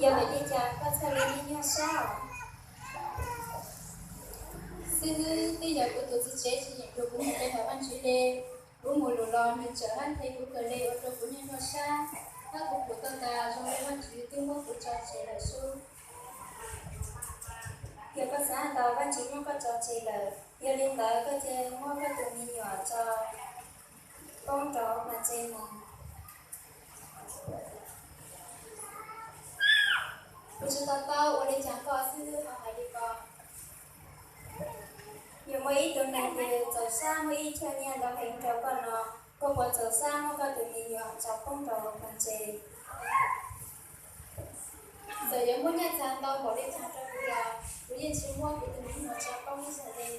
Yog vim li cas koj thiaj li niaj nyuaj sab? Xib hwb, twb yog kuv tus txiv tsev tsis nyiam rau kuv mus pe hawm Vajtswv li. Kuv mus lus los nws tseem hab nthe kuv kawg li ua rau kuv niaj nyuaj sab, hab kuv pum tau tas zoo li Vajtswv twb muab kuv tso tseg lawm sub. Yog koj xav tau Vajtswv muab koj tso tseg lawm, yog li ntawd koj cia muab koj tus me nyuam tso poob rau mas tsev mus. Kuv tsis to taub ua li cas koj xib hwb ho hais li ko. Yog muaj ib tug neeg twg txaus sab muab ib choj nyiaj ntau heev rau koj no, koj puas txaus sab muab koj tus me nyuam tso poob rau mas tsev? Txawm yuav muaj nyiaj txiag ntau npaum li cas rau kuv los kuv yeej tsis muab kuv tus me nyuam tso poob ib zaug li.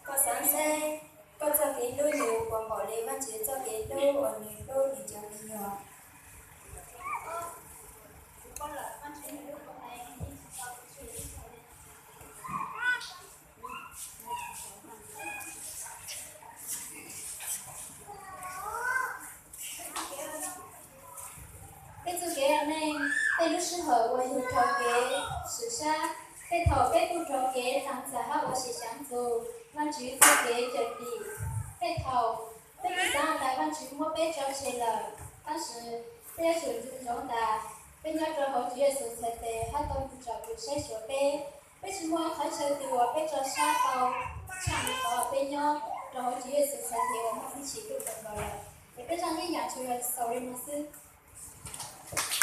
Koj xav seb koj txoj kev hlub nws puas npaum li Vajtswv txoj kev hlub uas nws hlub nws cov me nyuam. Peb txoj kev ua neej, tej lub sij hawm uas yug rau kev swm sab, tej thaum peb kuj rau kev txav ntxas hab ua si xyav ntxuv Vajtswv txoj kev cawm dim. Tej thaum peb kuj xav tas Vajtswv muab peb tso tseg lawm, tab sis peb yuav tsum nco ntsoov tas peb nyob rau hauv Tswv Yexus txhais tes hab tau nws tsom kwm saib xyuas peb. Peb tsis muaj qhov chaw twg uas peb tso sab tau tshaj li qhov peb nyob rau hauv Tswv Yexus txhais tes uas muaj hwj chim kawg nkaus lawm. Es peb zaj ib yam tsuas yog xaus li no xwb.